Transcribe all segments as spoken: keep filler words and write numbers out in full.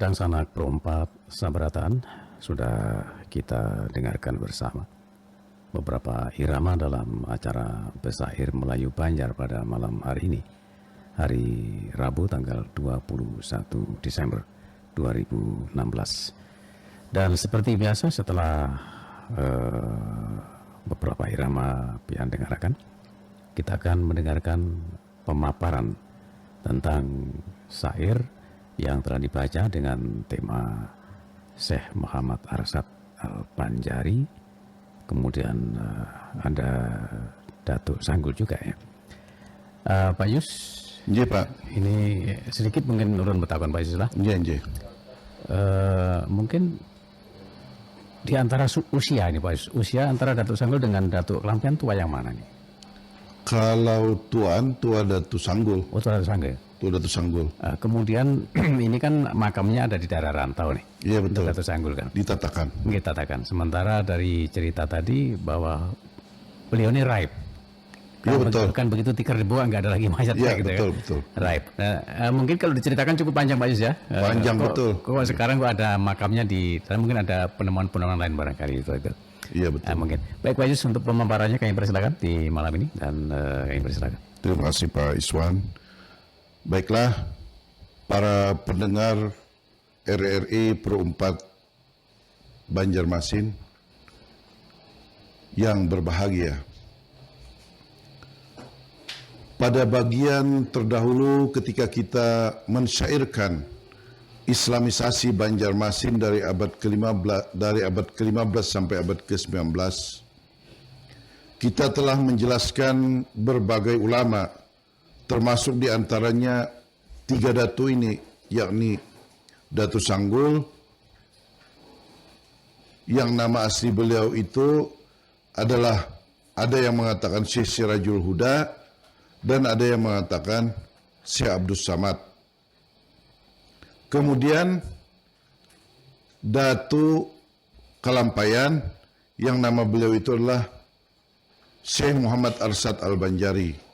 Dangsanak Perumpat Sabarataan sudah kita dengarkan bersama. Beberapa irama dalam acara Besair Melayu Banjar pada malam hari ini, hari Rabu tanggal dua puluh satu Desember dua ribu enam belas. Dan seperti biasa, setelah eh, beberapa irama pian dengarkan, kita akan mendengarkan pemaparan tentang syair yang telah dibaca dengan tema Syekh Muhammad Arsyad Al-Banjari. Kemudian eh, ada Datuk Sanggul juga, ya. Eh, Pak Yus, Nggih, Pak. Ini sedikit mungkin ulun bertakon, Pak Yus, lah. Nggih, nggih. Eh, mungkin di antara su- usia ini, Pak Yus, usia antara Datuk Sanggul dengan Datuk Kelampian tua yang mana nih? Kalau tuan, tua Datu Sanggul. Oh, tua Datuk Sanggul. Tua Datu Sanggul. Eh, kemudian ini kan makamnya ada di daerah rantau nih. Iya, betul. Datuk Sanggul kan. Ditatakan. Ditatakan. Sementara dari cerita tadi bahwa beliau ini raib. Iya, betul. Kan begitu tikar dibuang, nggak ada lagi mayatnya Iya, gitu, betul, kan. Betul. Raib. Nah, eh, mungkin kalau diceritakan cukup panjang, Pak Yus, ya. Eh, Panjang, kok, betul. Kok sekarang kok ada makamnya di sana, mungkin ada penemuan-penemuan lain barangkali itu. Itu. Iya, betul. Eh, mungkin. Baik, Pak Yus, untuk pemaparannya kami persilakan di malam ini dan eh, kami persilakan. Terima kasih, Pak Iswan. Baiklah, para pendengar R R I Perumpat Banjarmasin yang berbahagia. Pada bagian terdahulu, ketika kita mensyairkan Islamisasi Banjarmasin dari abad ke-lima belas, dari abad ke-lima belas sampai abad ke-sembilan belas, kita telah menjelaskan berbagai ulama, termasuk di antaranya tiga datu ini, yakni Datu Sanggul, yang nama asli beliau itu adalah, ada yang mengatakan Syekh Sirajul Huda dan ada yang mengatakan Syekh Abdus Samad. Kemudian Datu Kalampayan, yang nama beliau itu adalah Syekh Muhammad Arsyad Al-Banjari.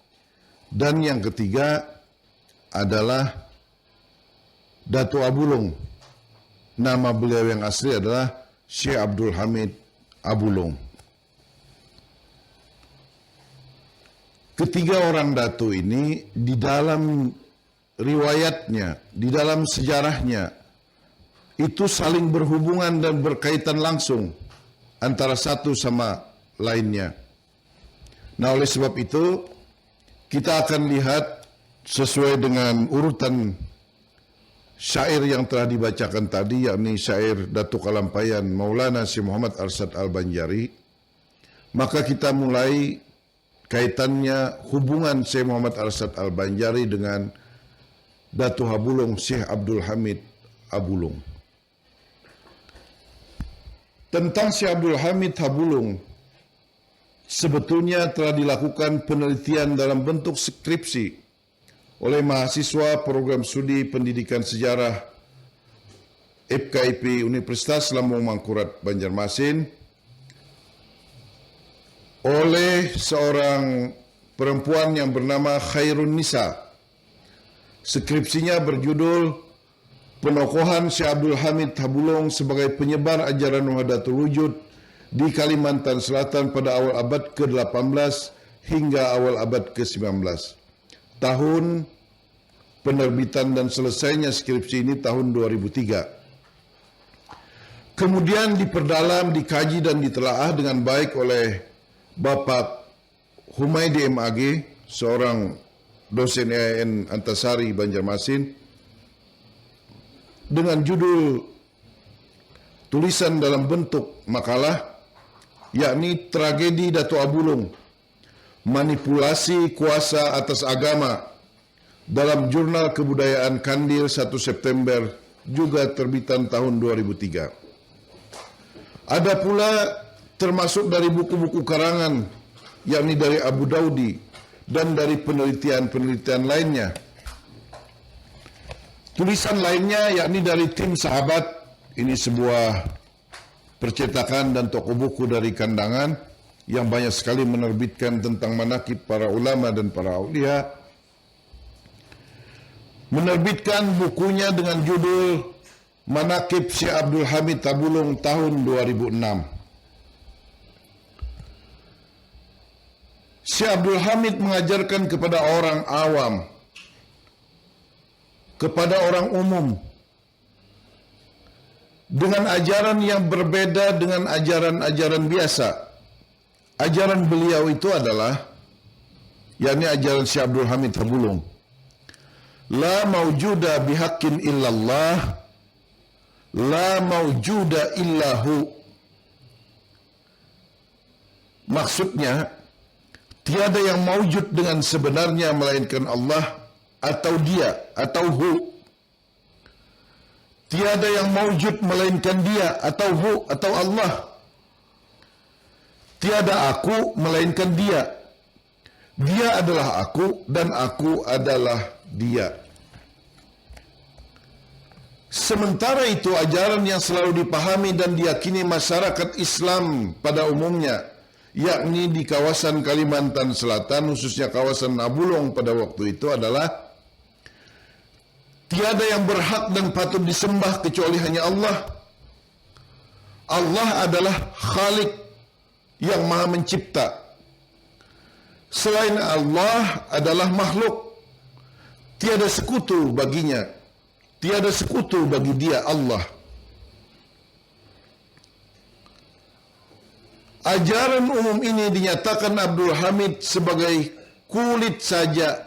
Dan yang ketiga adalah Datu Abulung. Nama beliau yang asli adalah Syekh Abdul Hamid Abulung. Ketiga orang datu ini di dalam riwayatnya, di dalam sejarahnya, itu saling berhubungan dan berkaitan langsung antara satu sama lainnya. Nah, oleh sebab itu, kita akan lihat sesuai dengan urutan syair yang telah dibacakan tadi, yakni syair Datu Kalampayan Maulana Syekh Muhammad Arsyad Al-Banjari, maka kita mulai kaitannya hubungan Syekh Muhammad Arsyad Al-Banjari dengan Datu Habulung Syekh Abdul Hamid Habulung. Tentang Syekh Abdul Hamid Habulung, sebetulnya telah dilakukan penelitian dalam bentuk skripsi oleh mahasiswa Program Studi Pendidikan Sejarah F K I P Universitas Lambung Mangkurat Banjarmasin oleh seorang perempuan yang bernama Khairun Nisa. Skripsinya berjudul Penokohan Syekh Abdul Hamid Habulung sebagai penyebar ajaran Wahdatul Wujud di Kalimantan Selatan pada awal abad ke delapan belas hingga awal abad ke sembilan belas. Tahun penerbitan dan selesainya skripsi ini tahun dua ribu tiga. Kemudian diperdalam, dikaji dan ditelaah dengan baik oleh Bapak Humaydi M A G, seorang dosen I A I N Antasari Banjarmasin, dengan judul tulisan dalam bentuk makalah, yakni Tragedi Datu Abulung, Manipulasi Kuasa Atas Agama, dalam Jurnal Kebudayaan Kandil satu September, juga terbitan tahun dua ribu tiga. Ada pula termasuk dari buku-buku karangan, yakni dari Abu Daudi dan dari penelitian-penelitian lainnya. Tulisan lainnya yakni dari tim Sahabat, ini sebuah percetakan dan toko buku dari Kandangan yang banyak sekali menerbitkan tentang manakib para ulama dan para aulia. Menerbitkan bukunya dengan judul Manakib Syekh Abdul Hamid Tabulung tahun dua ribu enam. Syekh Abdul Hamid mengajarkan kepada orang awam, kepada orang umum, dengan ajaran yang berbeda dengan ajaran-ajaran biasa. Ajaran beliau itu adalah, yakni ajaran Syekh Abdul Hamid Tabulung. La maujuda bihaqqin illallah, la maujuda illahu. Maksudnya, tiada yang maujud dengan sebenarnya melainkan Allah atau Dia atau Hu. Tiada yang maujud melainkan Dia atau Hu atau Allah. Tiada aku melainkan Dia. Dia adalah aku dan aku adalah Dia. Sementara itu, ajaran yang selalu dipahami dan diyakini masyarakat Islam pada umumnya, yakni di kawasan Kalimantan Selatan, khususnya kawasan Nabulung pada waktu itu, adalah tiada yang berhak dan patut disembah kecuali hanya Allah. Allah adalah Khalik, yang Maha Mencipta. Selain Allah adalah makhluk. Tiada sekutu baginya. Tiada sekutu bagi Dia, Allah. Ajaran umum ini dinyatakan Abdul Hamid sebagai kulit saja,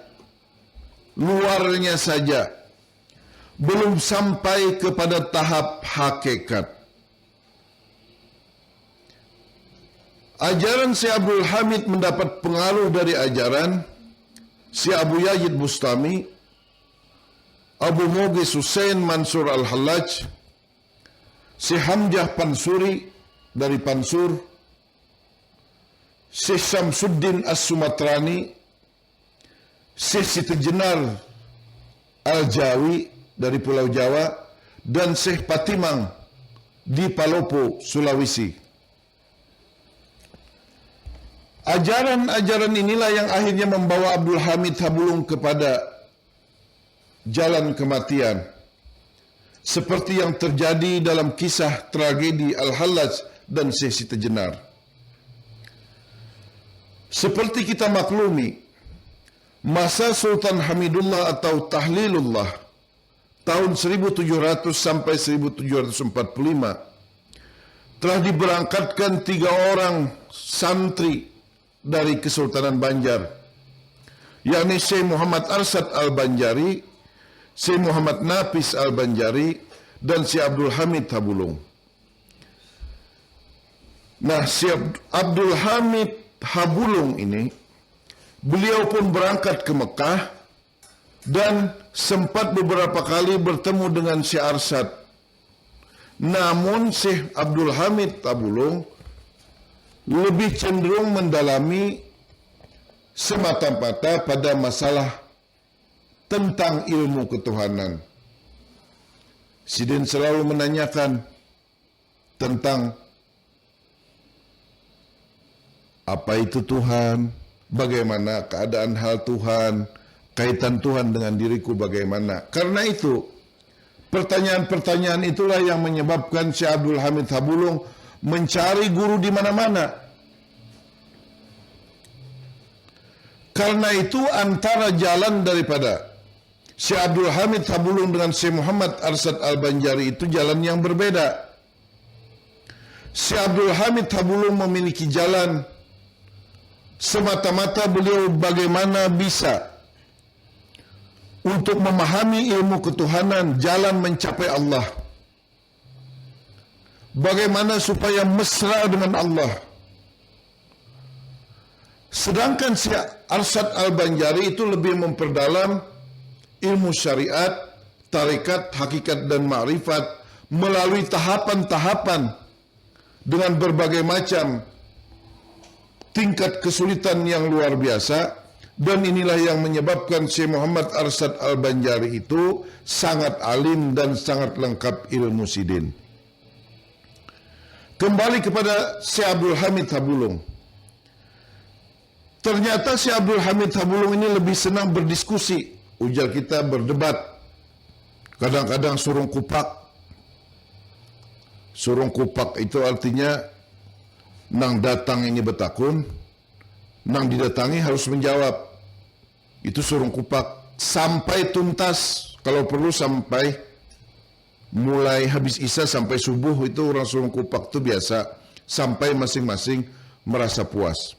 luarnya saja, belum sampai kepada tahap hakikat. Ajaran Syekh Abdul Hamid mendapat pengaruh dari ajaran Syekh Abu Yazid Bustami, Abu Mughis Hussein Mansur Al-Hallaj, Syekh Hamzah Pansuri dari Pansur, Syekh Syamsuddin As-Sumatrani, Syekh Sitejenar Al-Jawi dari Pulau Jawa, dan Syekh Patimang di Palopo, Sulawesi. Ajaran-ajaran inilah yang akhirnya membawa Abdul Hamid Habulung kepada jalan kematian, seperti yang terjadi dalam kisah tragedi Al-Hallaj dan Syekh Sitejenar. Seperti kita maklumi, masa Sultan Hamidullah atau Tahlilullah tahun seribu tujuh ratus sampai seribu tujuh ratus empat puluh lima telah diberangkatkan tiga orang santri dari Kesultanan Banjar, yakni Syekh Muhammad Arsad Al-Banjari, Syekh Muhammad Nafis Al-Banjari, dan Syekh Abdul Hamid Habulung. Nah, Syekh Abdul Hamid Habulung ini, beliau pun berangkat ke Mekah dan sempat beberapa kali bertemu dengan Syekh Arsad. Namun Syekh Abdul Hamid Habulung lebih cenderung mendalami semata-mata pada masalah tentang ilmu ketuhanan. Sidin selalu menanyakan tentang apa itu Tuhan, bagaimana keadaan hal Tuhan, kaitan Tuhan dengan diriku bagaimana. Karena itu, pertanyaan-pertanyaan itulah yang menyebabkan Syekh Abdul Hamid Habulung mencari guru di mana-mana. Karena itu, antara jalan daripada Syekh Abdul Hamid Habulung dengan Syekh Muhammad Arsad Al-Banjari itu jalan yang berbeda. Syekh Abdul Hamid Habulung memiliki jalan semata-mata beliau bagaimana bisa untuk memahami ilmu ketuhanan, jalan mencapai Allah. Bagaimana supaya mesra dengan Allah. Sedangkan Syekh Arsad Al-Banjari itu lebih memperdalam ilmu syariat, tarekat, hakikat, dan makrifat melalui tahapan-tahapan dengan berbagai macam tingkat kesulitan yang luar biasa, dan inilah yang menyebabkan Syekh Muhammad Arsad Al-Banjari itu sangat alim dan sangat lengkap ilmu sidin. Kembali kepada Syekh Abdul Hamid Habulung. Ternyata Syekh Abdul Hamid Habulung ini lebih senang berdiskusi, ujar kita berdebat. Kadang-kadang surung kupak. Surung kupak itu artinya nang datang ini betakun, nang didatangi harus menjawab. Itu surung kupak sampai tuntas, kalau perlu sampai mulai habis isya sampai subuh itu orang surung kupak tu biasa sampai masing-masing merasa puas.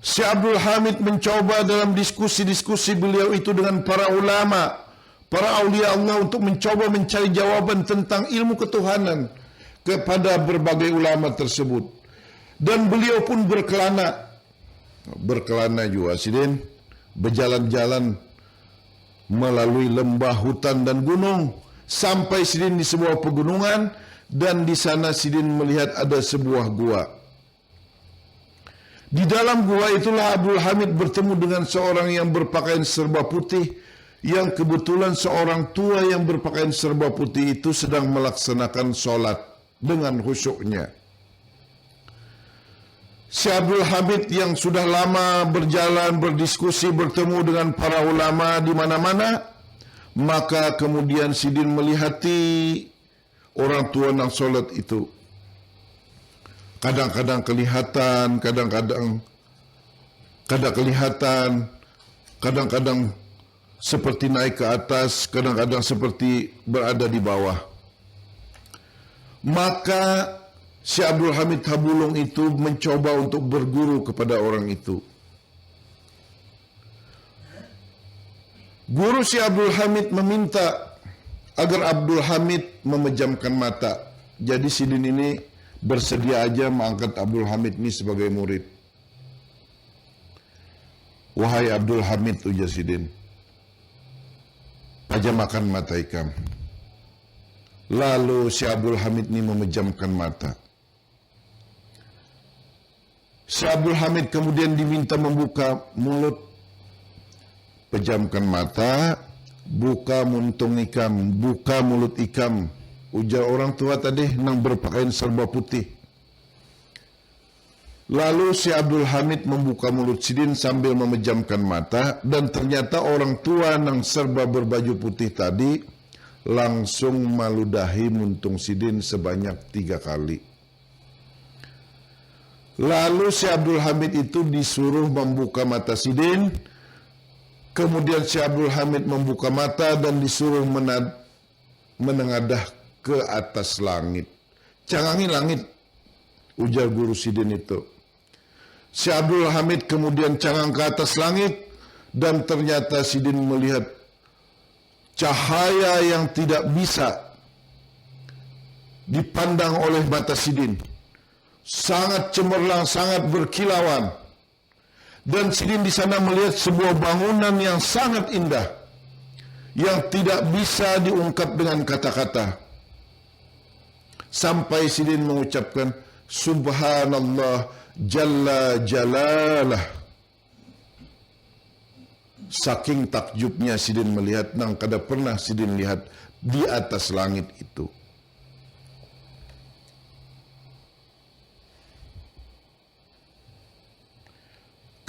Syekh Abdul Hamid mencoba dalam diskusi-diskusi beliau itu dengan para ulama, para aulia Allah untuk mencoba mencari jawaban tentang ilmu ketuhanan kepada berbagai ulama tersebut. Dan beliau pun berkelana, berkelana juga sidin, berjalan-jalan melalui lembah, hutan, dan gunung, sampai sidin di sebuah pegunungan, dan di sana sidin melihat ada sebuah gua. Di dalam gua itulah Abdul Hamid bertemu dengan seorang yang berpakaian serba putih, yang kebetulan seorang tua yang berpakaian serba putih itu sedang melaksanakan sholat dengan khusyuknya. Si Abdul Hamid yang sudah lama berjalan, berdiskusi, bertemu dengan para ulama di mana-mana, maka kemudian sidin melihati orang tua nang sholat itu. Kadang-kadang kelihatan, kadang-kadang kada kelihatan, kadang-kadang seperti naik ke atas, kadang-kadang seperti berada di bawah. Maka si Abdul Hamid Habulung itu mencoba untuk berguru kepada orang itu. Guru si Abdul Hamid meminta agar Abdul Hamid memejamkan mata. Jadi sidin ini bersedia aja mengangkat Abdul Hamid ini sebagai murid. "Wahai Abdul Hamid," ujar sidin, "pajamakan mata ikam." Lalu si Abdul Hamid ini memejamkan mata. Si Abdul Hamid kemudian diminta membuka mulut. "Pejamkan mata, buka muntung ikam, buka mulut ikam," ujar orang tua tadi nang berpakaian serba putih. Lalu si Abdul Hamid membuka mulut sidin sambil memejamkan mata, dan ternyata orang tua nang serba berbaju putih tadi langsung maludahi muntung sidin sebanyak tiga kali. Lalu si Abdul Hamid itu disuruh membuka mata sidin, kemudian si Abdul Hamid membuka mata dan disuruh menad- menengadah ke atas langit. "Cangangi langit," ujar guru sidin itu. Si Abdul Hamid kemudian cangang ke atas langit, dan ternyata sidin melihat cahaya yang tidak bisa dipandang oleh mata sidin. Sangat cemerlang, sangat berkilauan. Dan sidin di sana melihat sebuah bangunan yang sangat indah, yang tidak bisa diungkap dengan kata-kata. Sampai sidin mengucapkan, "Subhanallah jalla jalalah." Saking takjubnya sidin melihat nang kada pernah sidin lihat di atas langit itu.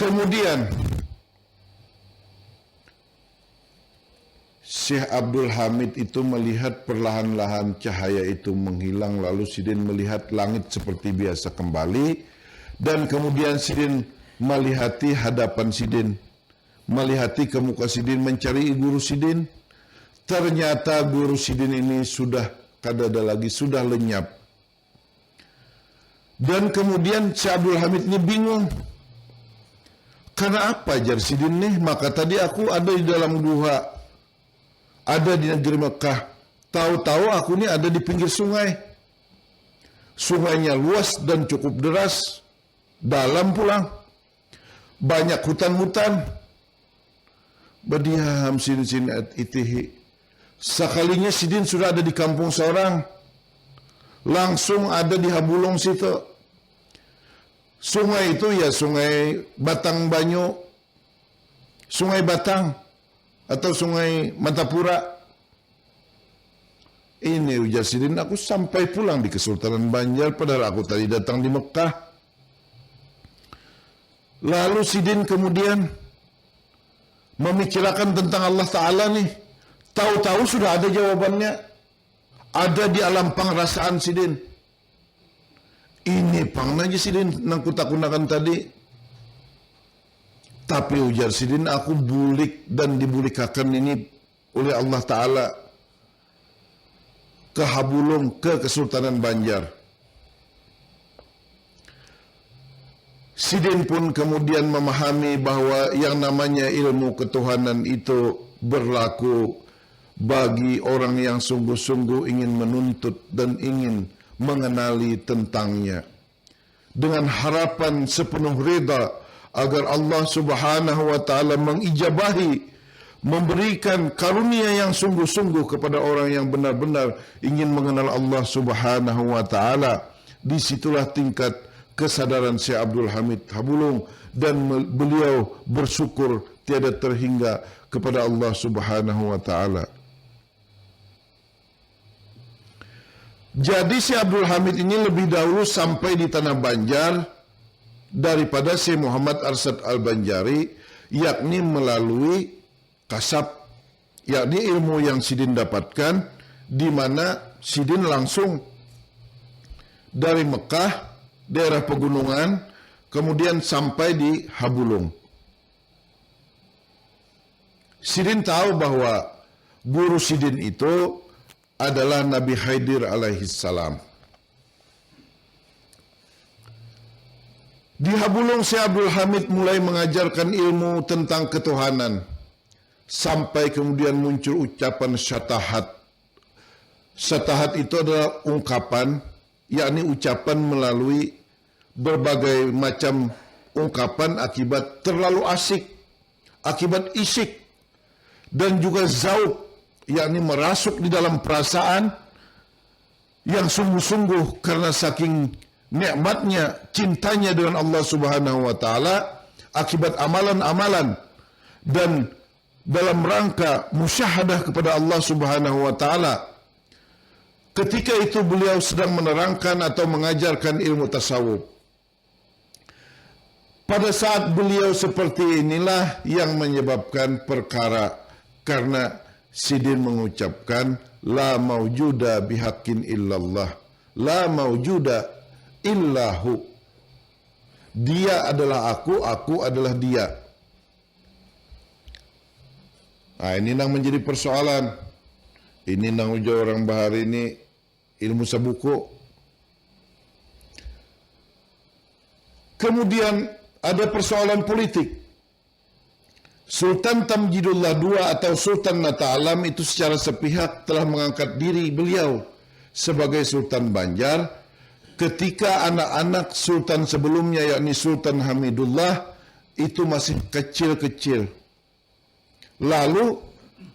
Kemudian, Syekh Abdul Hamid itu melihat perlahan-lahan cahaya itu menghilang, lalu sidin melihat langit seperti biasa kembali, dan kemudian sidin malihati hadapan sidin, malihati ke muka sidin, mencari guru sidin. Ternyata guru sidin ini sudah kadada lagi, sudah lenyap. Dan kemudian si Abdul Hamid ni bingung. "Karena apa?" jar sidin nih. "Maka tadi aku ada di dalam gua, ada di negeri Mekah. Tahu-tahu aku ni ada di pinggir sungai. Sungainya luas dan cukup deras, dalam pulang. Banyak hutan-hutan." Badiam sidin, sidin itihi. Sakalinya sidin sudah ada di kampung seorang. Langsung ada di Habulung situ. Sungai itu ya Sungai Batang Banyu. Sungai Batang atau Sungai Matapura. "Ini," ujar sidin, "aku sampai pulang di Kesultanan Banjar, padahal aku tadi datang di Mekah." Lalu sidin kemudian memikirakan tentang Allah Ta'ala nih. Tahu-tahu sudah ada jawabannya. ada di alam pangrasaan sidin. Ini pang nang sidin nang kutakunakan tadi. Tapi ujar sidin, aku bulik dan dibulikakan ini oleh Allah Ta'ala ke Habulung, ke Kesultanan Banjar. Sidin pun kemudian memahami bahwa yang namanya ilmu ketuhanan itu berlaku bagi orang yang sungguh-sungguh ingin menuntut dan ingin mengenali tentangnya. Dengan harapan sepenuh rida agar Allah Subhanahu wa Ta'ala mengijabahi, memberikan karunia yang sungguh-sungguh kepada orang yang benar-benar ingin mengenal Allah Subhanahu wa Ta'ala. Disitulah tingkat kesadaran Syekh Abdul Hamid Habulung dan beliau bersyukur tiada terhingga kepada Allah Subhanahu wa Ta'ala. Jadi, Syekh Abdul Hamid ini lebih dahulu sampai di Tanah Banjar daripada Syekh Muhammad Arsyad Al-Banjari, yakni melalui kasab, yakni ilmu yang sidin dapatkan, di mana sidin langsung dari Mekah, daerah pegunungan, kemudian sampai di Habulung. Sidin tahu bahwa guru sidin itu adalah Nabi Khidir alaihissalam. Di Habulung, Syekh Abdul Hamid mulai mengajarkan ilmu tentang ketuhanan, sampai kemudian muncul ucapan syatahat. Syatahat itu adalah ungkapan, yakni ucapan melalui berbagai macam ungkapan akibat terlalu asik, akibat isik, dan juga zauk, yakni merasuk di dalam perasaan yang sungguh-sungguh karena saking nikmatnya cintanya dengan Allah Subhanahu wa Ta'ala, akibat amalan-amalan dan dalam rangka musyahadah kepada Allah Subhanahu wa Ta'ala. Ketika itu beliau sedang menerangkan atau mengajarkan ilmu tasawuf. Pada saat beliau seperti inilah yang menyebabkan perkara, karena sidin mengucapkan, "La maujuda bihaqqin illallah, la maujuda illahu." Dia adalah aku, aku adalah dia. Nah, ini nang menjadi persoalan. Ini nang ujar orang bahari ini ilmu sabuku. Kemudian ada persoalan politik. Sultan Tamjidullah dua atau Sultan Nata Alam itu secara sepihak telah mengangkat diri beliau sebagai Sultan Banjar ketika anak-anak Sultan sebelumnya, yakni Sultan Hamidullah, itu masih kecil-kecil. Lalu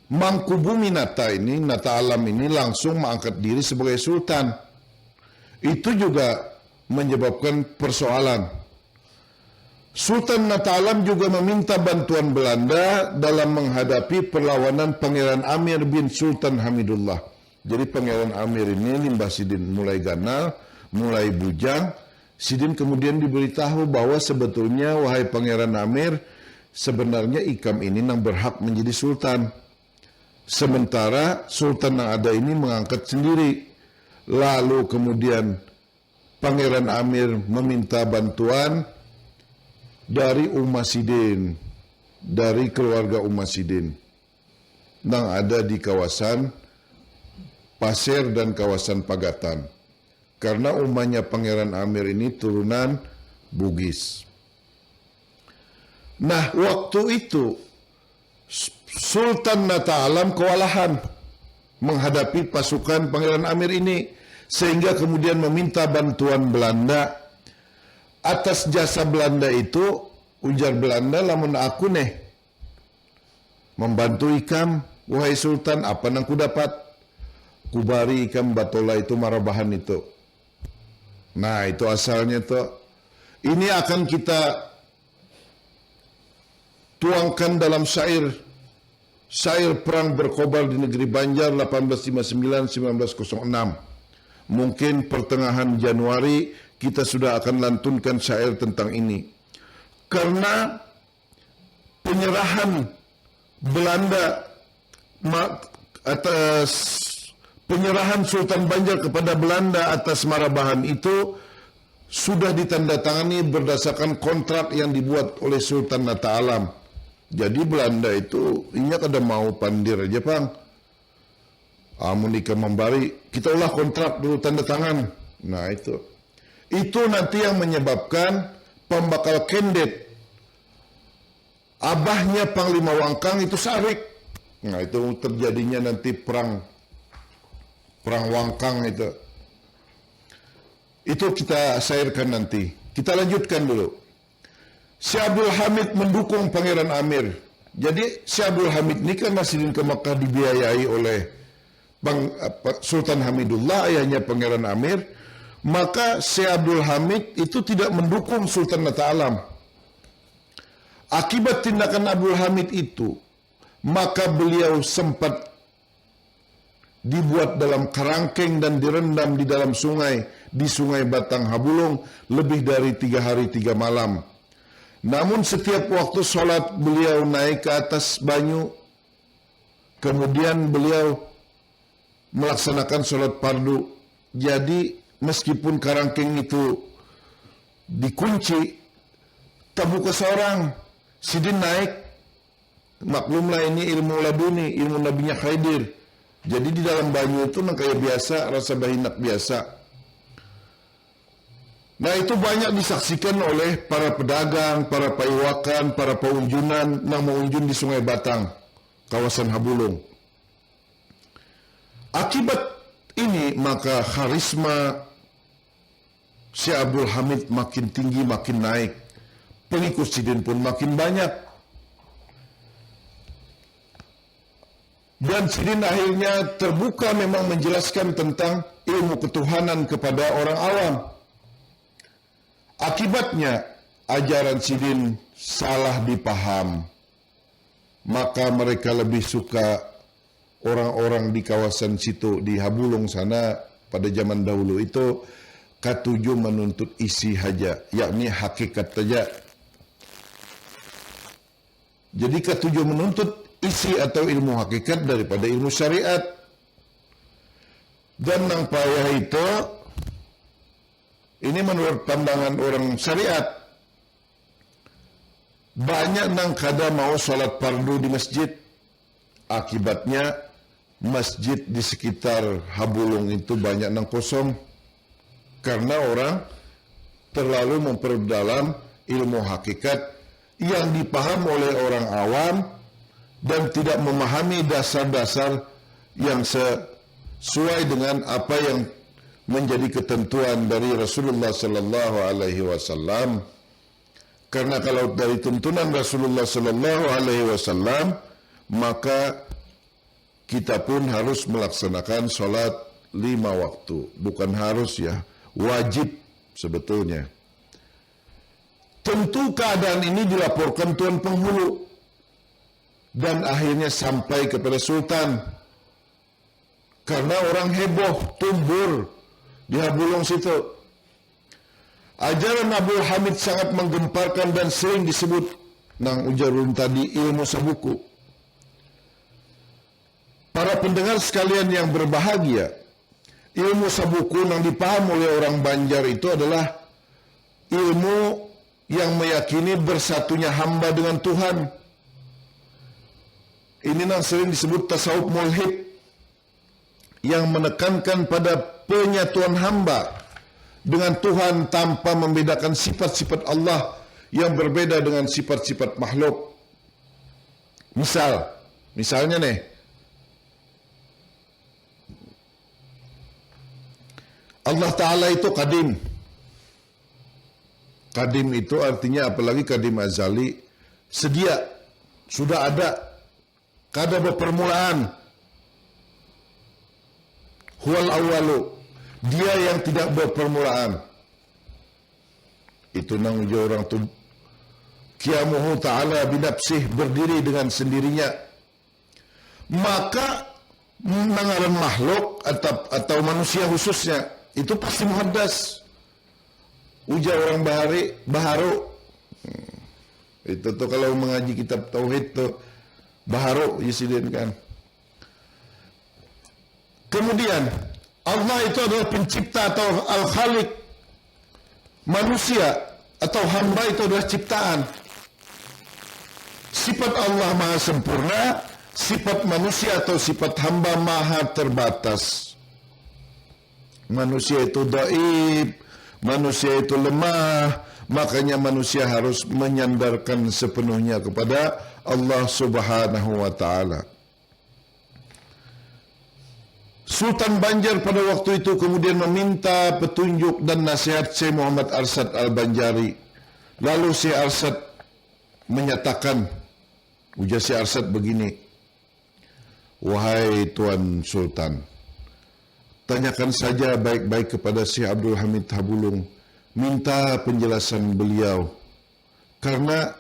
Mangkubumi Nata ini, Nata Alam ini langsung mengangkat diri sebagai sultan. Itu juga menyebabkan persoalan. Sultan Nata Alam juga meminta bantuan Belanda dalam menghadapi perlawanan Pangeran Amir bin Sultan Hamidullah. Jadi Pangeran Amir ini limbah sidin mulai ganal, mulai bujang, sidin kemudian diberitahu bahwa sebetulnya, wahai Pangeran Amir, sebenarnya ikam ini nang berhak menjadi sultan. Sementara sultan yang ada ini mengangkat sendiri. Lalu kemudian Pangeran Amir meminta bantuan dari Uma Sidin, dari keluarga Uma Sidin yang ada di kawasan Pasir dan kawasan Pagatan. Karena umanya Pangeran Amir ini turunan Bugis. Nah, waktu itu Sultan Nata Alam kewalahan menghadapi pasukan Pangeran Amir ini, sehingga kemudian meminta bantuan Belanda. Atas jasa Belanda itu, ujar Belanda, lamun aku neh membantu ikam, wahai Sultan, apa nang kudapat? Kubari ikam batola itu marabahan itu. Nah, itu asalnya tuh. Ini akan kita tuangkan dalam syair, syair Perang Berkobar di Negeri Banjar delapan belas lima sembilan, sembilan belas kosong enam. Mungkin pertengahan Januari kita sudah akan lantunkan syair tentang ini. Karena penyerahan Belanda ma-, atas Penyerahan Sultan Banjar kepada Belanda atas Marabahan itu sudah ditandatangani berdasarkan kontrak yang dibuat oleh Sultan Nata Alam. Jadi Belanda itu inya kada mau pandir aja pang. Amun ikam membari, kita ulah kontrak dulu tanda tangan. Nah itu. Itu nanti yang menyebabkan pembakal kendet abahnya Panglima Wangkang itu sarik. Nah itu terjadinya nanti perang perang Wangkang itu. Itu kita sairkan nanti. Kita lanjutkan dulu. Si Abdul Hamid mendukung Pangeran Amir. Jadi si Abdul Hamid ini karena sidin ke Mekah dibiayai oleh Bang, apa, Sultan Hamidullah, ayahnya Pangeran Amir, maka si Abdul Hamid itu tidak mendukung Sultan Nata Alam. Akibat tindakan Abdul Hamid itu, maka beliau sempat dibuat dalam karangkeng dan direndam di dalam sungai, di Sungai Batang Habulung, lebih dari tiga hari tiga malam. Namun setiap waktu sholat beliau naik ke atas banyu, kemudian beliau melaksanakan sholat fardu. Jadi meskipun karangkeng itu dikunci, terbuka seorang, sidin naik. Maklumlah ini ilmu laduni, ilmu Nabinya Khidir. Jadi di dalam banyu itu nang kaya biasa, rasa bahinak biasa. Nah itu banyak disaksikan oleh para pedagang, para paiwakan, para paunjunan nang maunjun di Sungai Batang, kawasan Habulung. Akibat ini maka karisma si Abdul Hamid makin tinggi, makin naik. Pengikut sidin pun makin banyak. Dan sidin akhirnya terbuka memang menjelaskan tentang ilmu ketuhanan kepada orang awam. Akibatnya, ajaran sidin salah dipaham. Maka mereka lebih suka orang-orang di kawasan situ, di Habulung sana pada zaman dahulu itu katuju menuntut isi haja, yakni hakikat saja. Jadi katuju menuntut isi atau ilmu hakikat daripada ilmu syariat. Dan nang payah itu, ini menurut pandangan orang syariat, banyak nang kada mau sholat fardu di masjid. Akibatnya masjid di sekitar Habulung itu banyak nang kosong karena orang terlalu memperdalam ilmu hakikat yang dipaham oleh orang awam dan tidak memahami dasar-dasar yang sesuai dengan apa yang menjadi ketentuan dari Rasulullah sallallahu alaihi wasallam. Karena kalau dari tuntunan Rasulullah sallallahu alaihi wasallam, maka kita pun harus melaksanakan sholat lima waktu. Bukan harus ya, wajib sebetulnya. Tentu keadaan ini dilaporkan Tuan Penghulu dan akhirnya sampai kepada Sultan. Karena orang heboh, tumbur di Habulung situ. Ajaran Abdul Hamid sangat menggemparkan dan sering disebut nang ujar ulun tadi ilmu sabuku. Para pendengar sekalian yang berbahagia, ilmu sabuku nang dipaham oleh orang Banjar itu adalah ilmu yang meyakini bersatunya hamba dengan Tuhan. Ini nang sering disebut tasawuf mulhid yang menekankan pada penyatuan hamba dengan Tuhan tanpa membedakan sifat-sifat Allah yang berbeda dengan sifat-sifat makhluk. Misal, misalnya nih, Allah Ta'ala itu kadim. Kadim itu artinya apalagi kadim azali, sedia, sudah ada, kada berpermulaan. Huwal awalu, dia yang tidak berpermulaan. Itu nang ujar orang tu, kiamuhu ta'ala binafsih, berdiri dengan sendirinya. Maka nangaran makhluk atau, atau manusia khususnya itu pasti muhaddas. Ujar orang bahari, baharu. Hmm. Itu tuh kalau mengaji kitab tauhid tuh baharu isidin kan. Kemudian, Allah itu adalah pencipta atau Al-Khaliq. Manusia atau hamba itu adalah ciptaan. Sifat Allah maha sempurna, sifat manusia atau sifat hamba maha terbatas. Manusia itu daib, manusia itu lemah, makanya manusia harus menyandarkan sepenuhnya kepada Allah Subhanahu wa Ta'ala. Sultan Banjar pada waktu itu kemudian meminta petunjuk dan nasihat Syekh Muhammad Arsad Al-Banjari. Lalu Syekh Arsad menyatakan, ujar Syekh Arsad begini, "Wahai Tuan Sultan, tanyakan saja baik-baik kepada Syekh Abdul Hamid Habulung, minta penjelasan beliau. Karena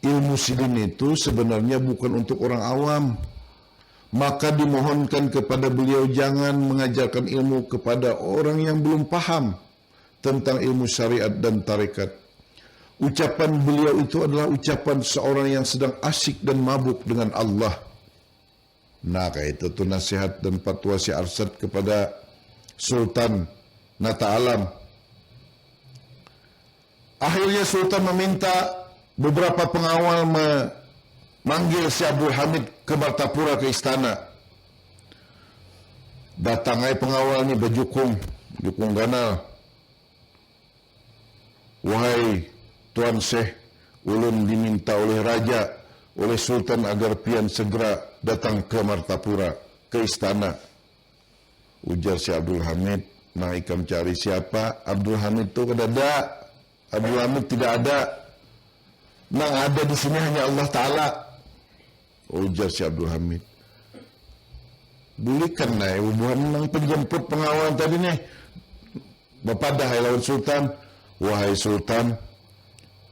ilmu sidin itu sebenarnya bukan untuk orang awam. Maka dimohonkan kepada beliau jangan mengajarkan ilmu kepada orang yang belum paham tentang ilmu syariat dan tarekat. Ucapan beliau itu adalah ucapan seorang yang sedang asyik dan mabuk dengan Allah." Nah, kayak itu tuh nasihat dan fatwa si Arsad kepada Sultan Nata Alam. Akhirnya Sultan meminta beberapa pengawal memanggil si Abdul Hamid ke Martapura, ke istana. Datang ai pengawal ni bejukung, jukung ganal. "Wahai Tuan Syekh, ulun diminta oleh raja, oleh Sultan agar pian segera datang ke Martapura, ke istana." Ujar si Abdul Hamid, "Nang ikam cari siapa? Abdul Hamid tu kadada. Abdul Hamid tidak ada. Nang ada di sini hanya Allah Ta'ala." Ujar si Abdul Hamid, "Bulikan ai bubuhan nang penjemput pengawal tadi nih bapadah ai lawan Sultan." "Wahai Sultan,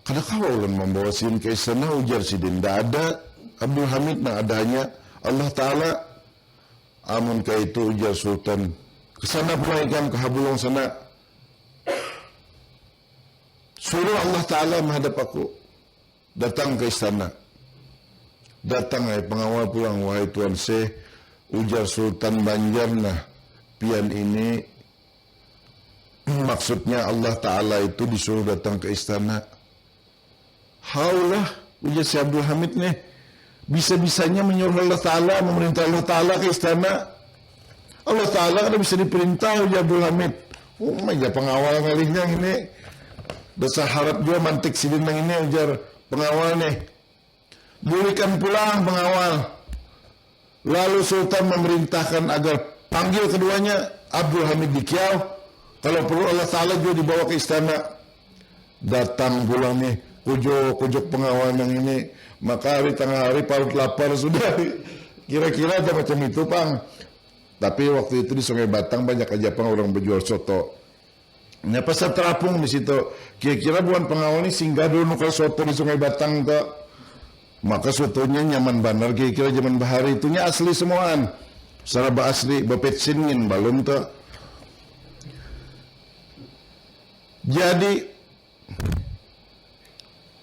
kada kawa ulun mambawa sidin ka istana," ujar sidin. "Nda ada Abdul Hamid, nang ada hanya Allah Ta'ala." "Amun kaitu," ujar Sultan, "ke sana pulang ikam, ke Habulung sana. Suruh Allah Ta'ala mahadap aku. Datang ke istana." Datang ai pengawal pulang, "Wahai Tuan Syekh," ujar Sultan Banjar, "nah, pian ini maksudnya Allah Ta'ala itu disuruh datang ke istana." "Haulah," ujar si Abdul Hamid nih, "bisa-bisanya menyuruh Allah Ta'ala, memerintah Allah Ta'ala ke istana. Allah Ta'ala kada bisa diperintah," ujar Abdul Hamid. Uma ja pengawal ngalihnya ini. Dasar harat jua mantik sidin nang ini, ujar pengawal nih. Bulikan pulang pengawal. Lalu Sultan memerintahkan agar panggil keduanya, Abdul Hamid di kiau, kalau perlu Allah Ta'ala juga dibawa ke istana. Datang pulang nih, kujuk-kujuk pengawal nang ini, maka hari tengah hari parut lapar sudah. Kira-kira aja macam itu, pang. Tapi waktu itu di Sungai Batang banyak aja pang orang berjual soto. Nya pasar terapung di situ. Kira-kira buhan pengawal ni singgah dulu nukar soto di Sungai Batang tu. Maka sotonya nyaman banar kira-kira zaman bahari itu. Nya asli semuaan. Saraba asli, bepetsin ngin balum tu. Jadi,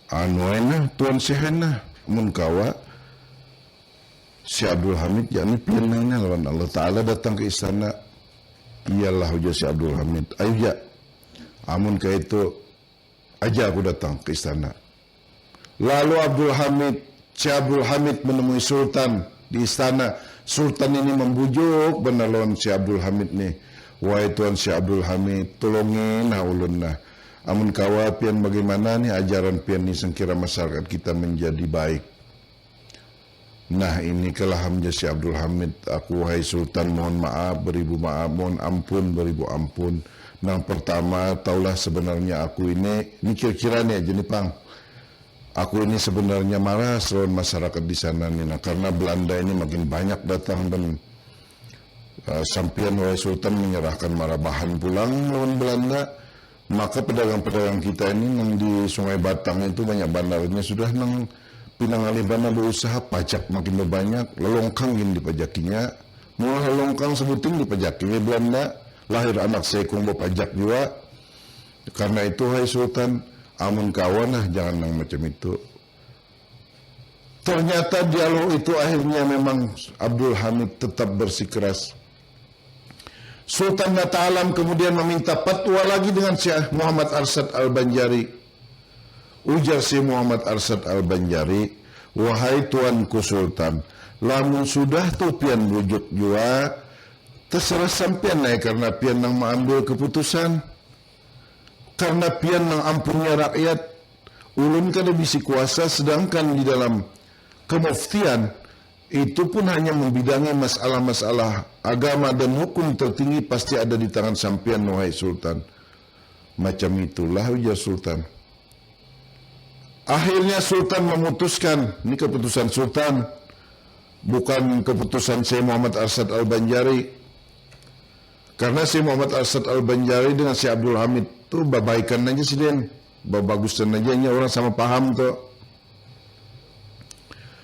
anu ai nah, Tuan Syekh ai nah, mun kawa, si Abdul Hamid, yakni pian nang ini lawan Allah Ta'ala datang ke istana. Iyalah, ujar si Abdul Hamid. Ayu ja, amun kaitu, aja aku datang ke istana. Lalu Abdul Hamid, si Abdul Hamid menemui Sultan di istana. Sultan ini membujuk benar lawan si Abdul Hamid nih. Wahai Tuan si Abdul Hamid, tulungi nah ulun nah. Amun kawa pian bagaimana nih ajaran pian nih sengkira masyarakat kita menjadi baik. Nah, ini kalahamnya si Abdul Hamid. Aku, wahai Sultan, mohon maaf, beribu maaf, mohon ampun, beribu ampun. Nang pertama, taulah sebenarnya aku ini, ini kira-kira nih aja nih, pang. Aku ini sebenarnya marah lawan masyarakat di sana nih, nah, karena Belanda ini makin banyak datang dan Uh, sampian, wahai Sultan, menyerahkan Marabahan pulang lawan Belanda, maka pedagang-pedagang kita ini nang di Sungai Batang itu banyak banarnya sudah nang pinangalih banar berusaha, pajak makin bebanyak, lelongkang gin dipajakinya, maulah lelongkang sebuting dipajaki weh Belanda, lahir anak seikung bepajak jua. Karena itu, hai Sultan, amun kawa nah jangan nang macam itu. Ternyata dialog itu akhirnya memang Abdul Hamid tetap bersikeras. Sultan Nata Alam kemudian meminta patwa lagi dengan Syekh Muhammad Arsad Al-Banjari. Ujar Syekh Muhammad Arsad Al-Banjari, "Wahai Tuanku Sultan, lamun sudah tu pian bujuk jua, terserah sampian ai karena pian nang maambil keputusan. Karena pian nang ampunnya rakyat, ulun kada bisi kuasa, sedangkan di dalam kemuftian itu pun hanya membidangi masalah-masalah agama dan hukum tertinggi pasti ada di tangan sampian, wahai Sultan." Macam itulah ujar Sultan. Akhirnya Sultan memutuskan, ini keputusan Sultan, bukan keputusan Syekh Muhammad Arsad Al-Banjari. Karena Syekh Muhammad Arsad Al-Banjari dengan Syekh Abdul Hamid tu babaikan aja sidin, babagusan aja, nya orang sama paham tu.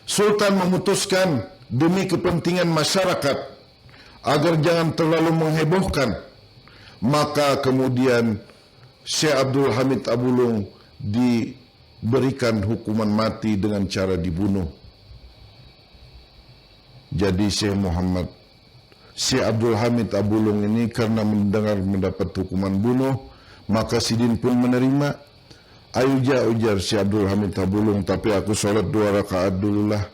Sultan memutuskan demi kepentingan masyarakat agar jangan terlalu menghebohkan, maka kemudian Syekh Abdul Hamid Abulung diberikan hukuman mati dengan cara dibunuh. Jadi Syekh Muhammad, Syekh Abdul Hamid Abulung ini karena mendengar mendapat hukuman bunuh, maka sidin pun menerima. "Ayu ja," ujar Syekh Abdul Hamid Abulung, "tapi aku sholat dua rakaat dulu lah.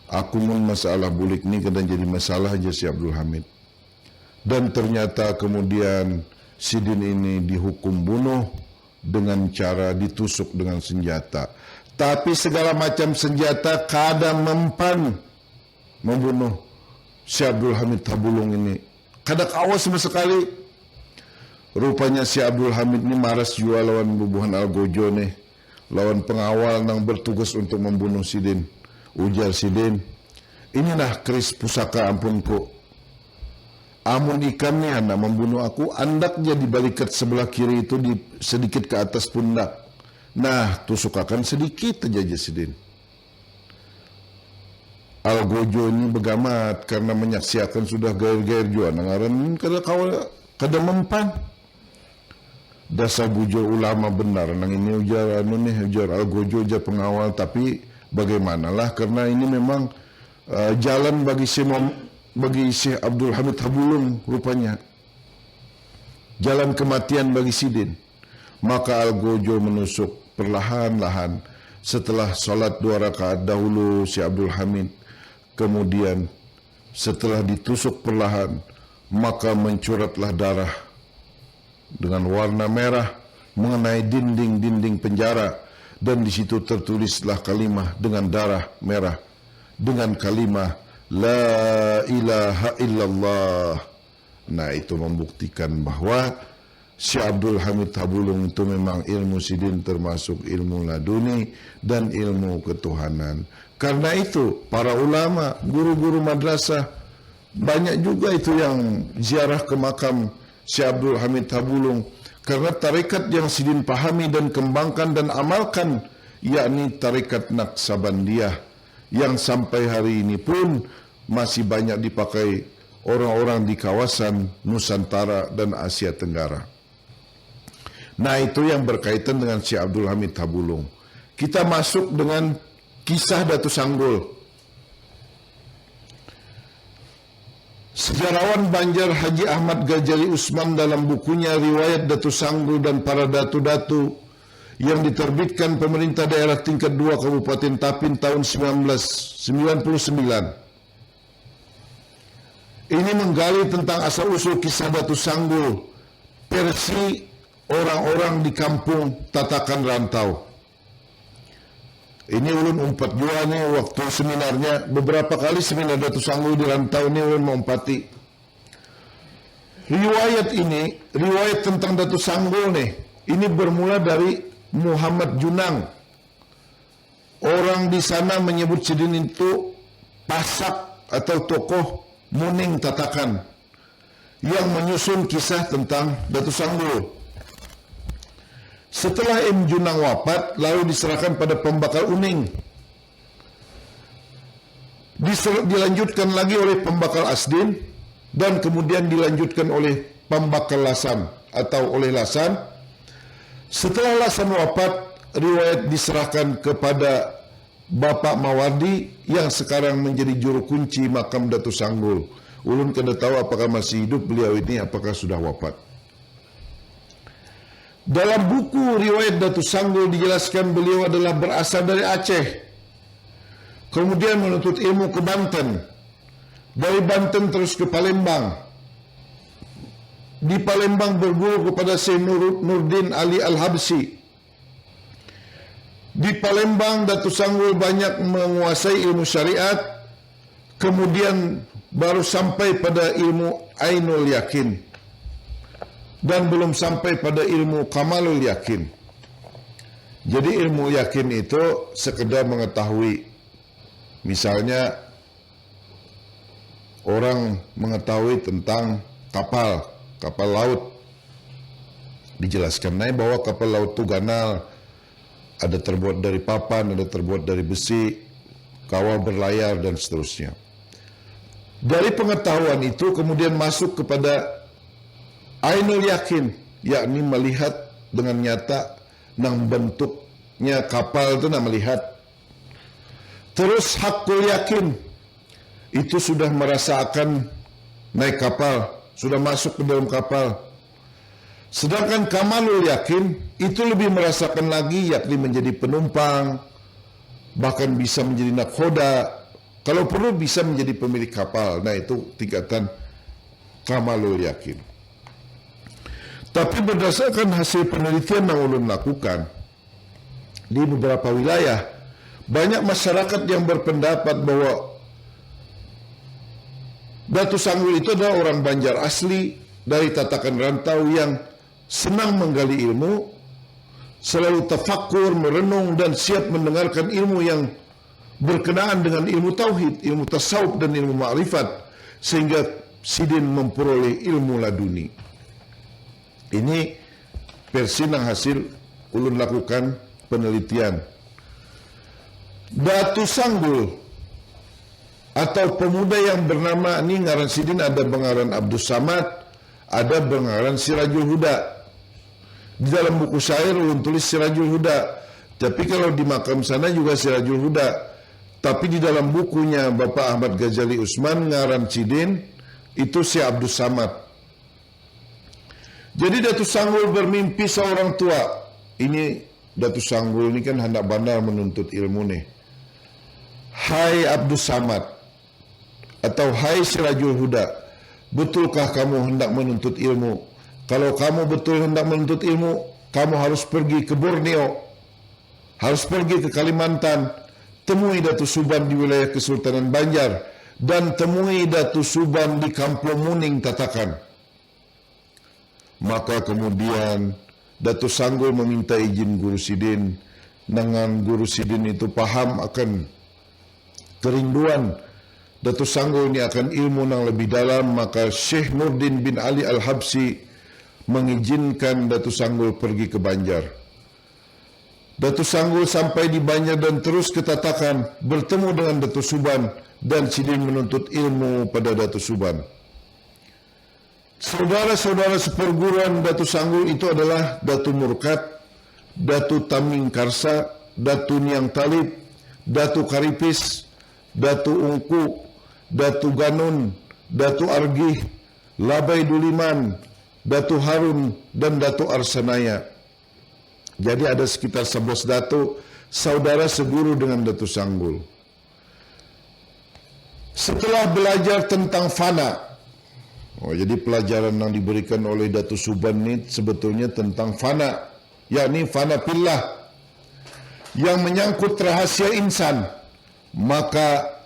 Aku mun masalah bulik ni kada jadi masalah," jar Syekh Abdul Hamid. Dan ternyata kemudian sidin ini dihukum bunuh dengan cara ditusuk dengan senjata. Tapi segala macam senjata kada mempan membunuh si Abdul Hamid Habulung ini. Kada kawa sama sekali. Rupanya si Abdul Hamid ini maras jua lawan bubuhan Algojo nih, lawan pengawal nang bertugas untuk membunuh sidin. Ujar sidin, "Ini nah keris pusaka ampunku. Amun ikam nih handak membunuh aku, andak ja di balikat sebelah kiri itu di, sedikit ke atas pundak. Nah, tusukakan sedikit aja," jar sidin. Algojo ini begamat karena menyaksiakan sudah gair-gair jua nang ngaran kada kawa, kada mempan. "Dasar bujur ulama benar nang ini," ujar anu nih, ujar Algojo, ujar pengawal, "tapi bagaimanalah karena ini memang, eh, jalan bagi si Mom-, bagi Syekh Abdul Hamid Habulung rupanya. Jalan kematian bagi sidin." Maka Algojo menusuk perlahan-lahan. Setelah salat dua rakaat dahulu si Abdul Hamid, kemudian setelah ditusuk perlahan, maka mencuratlah darah dengan warna merah mengenai dinding-dinding penjara, dan di situ tertulislah kalimah dengan darah merah, dengan kalimah, "La ilaha illallah." Nah, itu membuktikan bahwa si Abdul Hamid Habulung itu memang ilmu sidin termasuk ilmu laduni dan ilmu ketuhanan. Karena itu, para ulama, guru-guru madrasah, banyak juga itu yang ziarah ke makam si Abdul Hamid Habulung. Karena tarekat yang sidin pahami dan kembangkan dan amalkan, yakni tarekat Naksabandiyah, yang sampai hari ini pun masih banyak dipakai orang-orang di kawasan Nusantara dan Asia Tenggara. Nah, itu yang berkaitan dengan Syekh Abdul Hamid Habulung. Kita masuk dengan kisah Datu Sanggul. Sejarawan Banjar Haji Ahmad Gajali Usman dalam bukunya Riwayat Datu Sanggul dan Para Datu-Datu yang diterbitkan Pemerintah Daerah Tingkat dua Kabupaten Tapin tahun sembilan belas sembilan puluh sembilan. Ini menggali tentang asal-usul kisah Datu Sanggul versi orang-orang di kampung Tatakan Rantau. Ini ulun umpat jua nih waktu seminarnya, beberapa kali seminar Datu Sanggul di Rantau nih ulun maumpati. Riwayat ini, riwayat tentang Datu Sanggul nih, ini bermula dari Muhammad Junang. Orang di sana menyebut sidin itu pasak atau tokoh Muning Tatakan yang menyusun kisah tentang Datu Sanggul. Setelah M Junang wafat, lalu diserahkan pada Pembakal Uning. Diser-, dilanjutkan lagi oleh Pembakal Asdin dan kemudian dilanjutkan oleh Pembakal Lasan atau oleh Lasan. Setelah Lasan wafat, riwayat diserahkan kepada Bapak Mawardi yang sekarang menjadi juru kunci makam Datu Sanggul Ulun kada tahu apakah masih hidup beliau ini, apakah sudah wafat. Dalam buku riwayat Datu Sanggul dijelaskan beliau adalah berasal dari Aceh. Kemudian menuntut ilmu ke Banten. Dari Banten terus ke Palembang. Di Palembang berguru kepada Syekh Nur-, Nurdin Ali Al-Habsyi. Di Palembang, Datu Sanggul banyak menguasai ilmu syariat, kemudian baru sampai pada ilmu ainul yakin dan belum sampai pada ilmu kamalul yakin. Jadi ilmu yakin itu sekedar mengetahui, misalnya orang mengetahui tentang kapal, kapal laut. Dijelaskan naik bahwa kapal laut itu ganal, ada terbuat dari papan, ada terbuat dari besi, kawa berlayar, dan seterusnya. Dari pengetahuan itu kemudian masuk kepada ainul yakin, yakni melihat dengan nyata nang bentuknya kapal itu, nah, melihat. Terus hakul yakin, itu sudah merasakan naik kapal, sudah masuk ke dalam kapal. Sedangkan kamalul yakin itu lebih merasakan lagi, yakni menjadi penumpang, bahkan bisa menjadi nakhoda, kalau perlu bisa menjadi pemilik kapal. Nah, itu tingkatan kamalul yakin. Tapi berdasarkan hasil penelitian yang ulun lakukan, di beberapa wilayah, banyak masyarakat yang berpendapat bahwa Datu Sanggul itu adalah orang Banjar asli dari tatakan rantau yang senang menggali ilmu, selalu tafakur, merenung, dan siap mendengarkan ilmu yang berkenaan dengan ilmu tauhid, ilmu tasawuf, dan ilmu ma'rifat, sehingga sidin memperoleh ilmu laduni. Ini versi nang hasil ulun lakukan penelitian. Datu Sanggul atau pemuda yang bernama ni, ngaran sidin ada bengaran Abdus Samad, ada bengaran Sirajul Huda. Di dalam buku syair ulun tulis Sirajul Huda. Tapi kalau di makam sana juga Sirajul Huda. Tapi di dalam bukunya Bapak Ahmad Ghazali Usman, ngaran sidin itu si Abdus Samad. Jadi Datu Sanggul bermimpi seorang tua. Ini Datu Sanggul ini kan handak banar menuntut ilmu nih. Hai Abdus Samad, atau hai Sirajul Huda, betulkah kamu hendak menuntut ilmu? Kalau kamu betul hendak menuntut ilmu, kamu harus pergi ke Borneo, harus pergi ke Kalimantan, temui Datu Suban di wilayah Kesultanan Banjar, dan temui Datu Suban di Kampung Muning Tatakan. Maka kemudian Datu Sanggul meminta izin guru sidin. Dengan guru sidin itu paham akan kerinduan Datu Sanggul ini akan ilmu nang lebih dalam, maka Syekh Nurdin bin Ali Al-Habsyi mengizinkan Datu Sanggul pergi ke Banjar. Datu Sanggul sampai di Banjar dan terus ke Tatakan, bertemu dengan Datu Suban, dan sidin menuntut ilmu pada Datu Suban. Saudara-saudara seperguruan Datu Sanggul itu adalah Datu Murkat, Datu Taming Karsa, Datu Niang Talib, Datu Karipis, Datu Ungku, Datu Ganun, Datu Argih, Labai Duliman, Datu Harun, dan Datu Arsanaya. Jadi ada sekitar sebelas datu, saudara seguru dengan Datu Sanggul. Setelah belajar tentang fana, oh, jadi pelajaran yang diberikan oleh Datu Suban ini sebetulnya tentang fana, yakni fana fillah, yang menyangkut rahasia insan, maka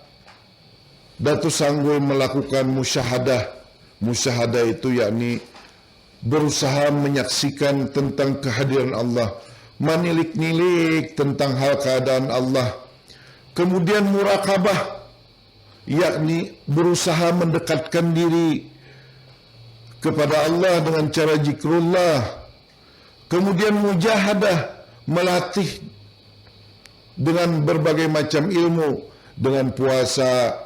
Datu Sanggul melakukan musyahadah. Musyahadah itu yakni berusaha menyaksikan tentang kehadiran Allah, manilik-nilik tentang hal keadaan Allah. Kemudian murakabah, yakni berusaha mendekatkan diri kepada Allah dengan cara zikrullah. Kemudian mujahadah, melatih dengan berbagai macam ilmu, dengan puasa,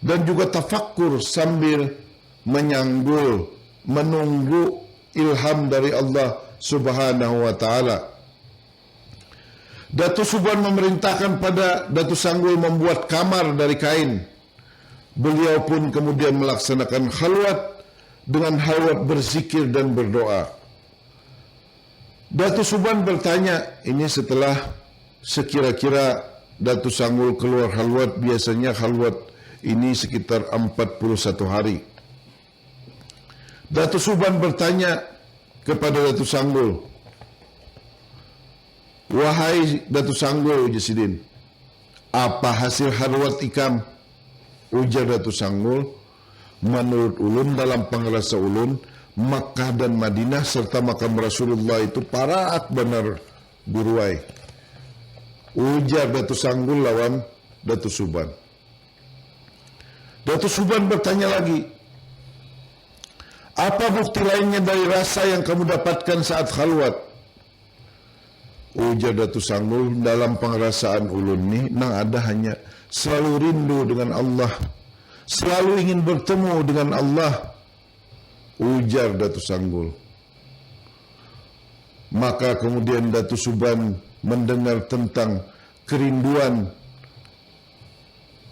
dan juga tafakkur sambil menyanggul, menunggu ilham dari Allah Subhanahu wa Ta'ala. Datu Suban memerintahkan pada Datu Sanggul membuat kamar dari kain, Beliau pun kemudian melaksanakan khalwat dengan khalwat berzikir dan berdoa. Datu Suban bertanya, ini setelah sekira-kira Datu Sanggul keluar khalwat, biasanya khalwat ini sekitar empat puluh satu hari. Datu Suban bertanya kepada Datu Sanggul, "Wahai Datu Sanggul," ujar sidin, "apa hasil khalwat ikam?" Ujar Datu Sanggul, "Menurut ulun, dalam pangrasa ulun, Makkah dan Madinah serta makam Rasulullah itu parak banar, Guru ai." Ujar Datu Sanggul lawan Datu Suban. Datu Suban bertanya lagi, "Apa bukti lainnya dari rasa yang kamu dapatkan saat khalwat?" Ujar Datu Sanggul, "Dalam pangrasaan ulun nih, nang ada hanya selalu rindu dengan Allah, selalu ingin bertemu dengan Allah." Ujar Datu Sanggul. Maka kemudian Datu Suban mendengar tentang kerinduan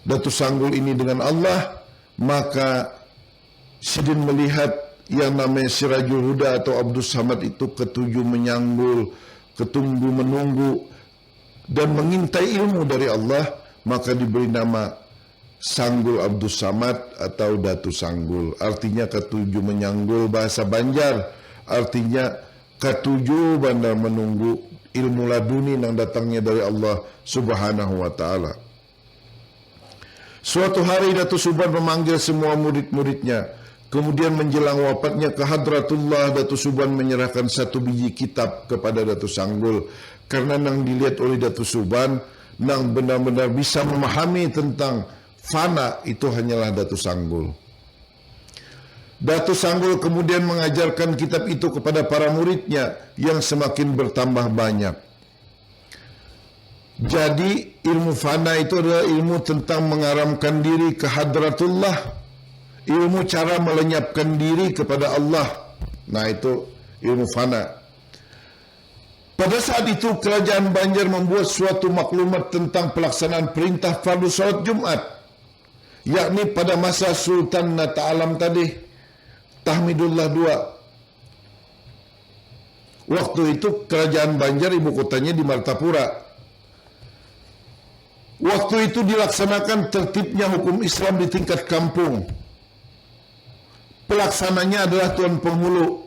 Datu Sanggul ini dengan Allah, maka sidin melihat yang namanya Sirajul Huda atau Abdus Samad itu ketuju menyanggul, ketunggu menunggu, dan mengintai ilmu dari Allah, maka diberi nama Sanggul Abdus Samad atau Datu Sanggul. Artinya ketuju menyanggul bahasa Banjar. Artinya ketuju banar menunggu ilmu laduni nang datangnya dari Allah Subhanahu wa Ta'ala. Suatu hari Datu Suban memanggil semua murid-muridnya. Kemudian menjelang wafatnya ke Hadratullah, Datu Suban menyerahkan satu biji kitab kepada Datu Sanggul. Karena nang dilihat oleh Datu Suban, nang benar-benar bisa memahami tentang fana itu hanyalah Datu Sanggul. Datu Sanggul kemudian mengajarkan kitab itu kepada para muridnya yang semakin bertambah banyak. Jadi, ilmu fana itu adalah ilmu tentang mengaramkan diri ke hadratullah, ilmu cara melenyapkan diri kepada Allah. Nah, itu ilmu fana. Pada saat itu, Kerajaan Banjar membuat suatu maklumat tentang pelaksanaan perintah fardu salat Jumat, yakni pada masa Sultan Nata Alam tadi, Tahmidullah dua. Waktu itu, Kerajaan Banjar ibu kotanya di Martapura. Waktu itu dilaksanakan tertibnya hukum Islam di tingkat kampung. Pelaksananya adalah Tuan Penghulu.